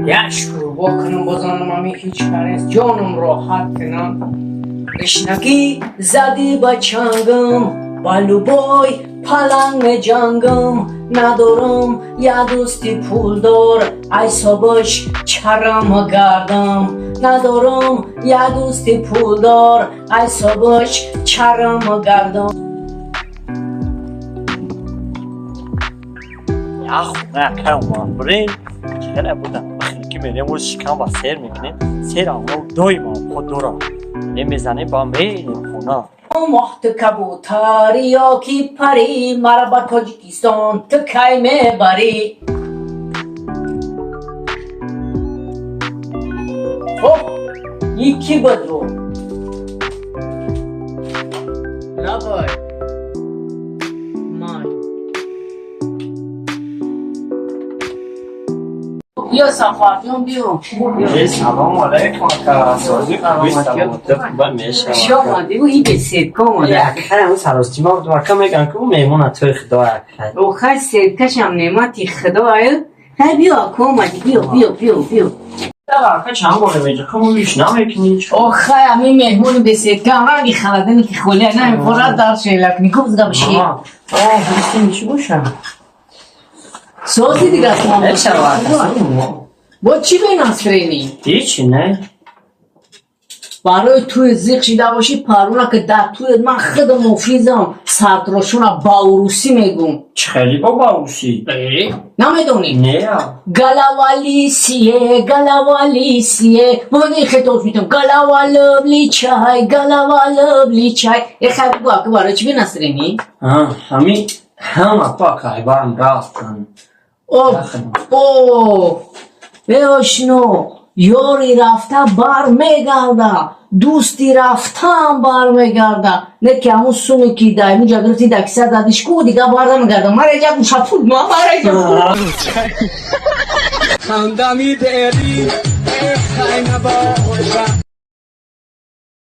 Як шӯрбо кунам, бозанам, ами ҳеҷ канест, ҷоном роҳат кунам. Гушнагӣ задӣ ба чангам, ба любой паланг меҷангам. Надорам як дӯсти пулдор, айсобаш чарам гардам. Надорам як дӯсти пулдор, айсобаш чарам гардам. Як хона якай омад бурем, хеле будам ки мерем, оз шикам ба сер мекунем, серам доимо худ дора мезанем, ба мерем хона. Моҳ, ту кабутарӣ ё ки парӣ? Мара ба Тоҷикистон ту кай мебарӣ? Оҳ, и кӣ буд? Лабай май. Биё, Сафарҷон, биё. Салому алайкум, ака. Сози? Хуш омадӣ. И беседка омада. Акай, саростима будам, ака. Меган ку меҳмона тои худо, акай. Охай, серкашам неъмати худоаю. Ҳай, биё, ака, омадӣ, биё, биё, биё, биё. Ака, чанд бора меҷа виш намекунӣ? Охай, ами меҳмони беседка ранги халадани ки холия намехӯрад, дар шелакни гузга биши. Чӣ бошам? Сози дига. Бо чӣ бенасренӣ? Ҳичи не. Барои туи зиқ шида бошӣ, парвона, ки дар туи ман худам муфизам, сартрошона ба урусӣ мегум. Чӣ хеле бо ба урусӣ? Намедонӣ? Не. Голова лисья, голова лисья. Ман хитоб метам. Голова либличай, голова либличай. Э, хай, бугу, ака, барои чӣ бенасренӣ? Ҳами ҳама пакайбарам рафтан. О, о, беошно, ёри рафта бар мегарда, дӯсти рафтаам бар мегарда. Не ки ҳамун суме ки дар инҷа гирифти, дар киса задиш ку, дига бар намегарда. Мара ҷа гӯша пул, мара ҷа пул. خندمی داری، ای نباشم.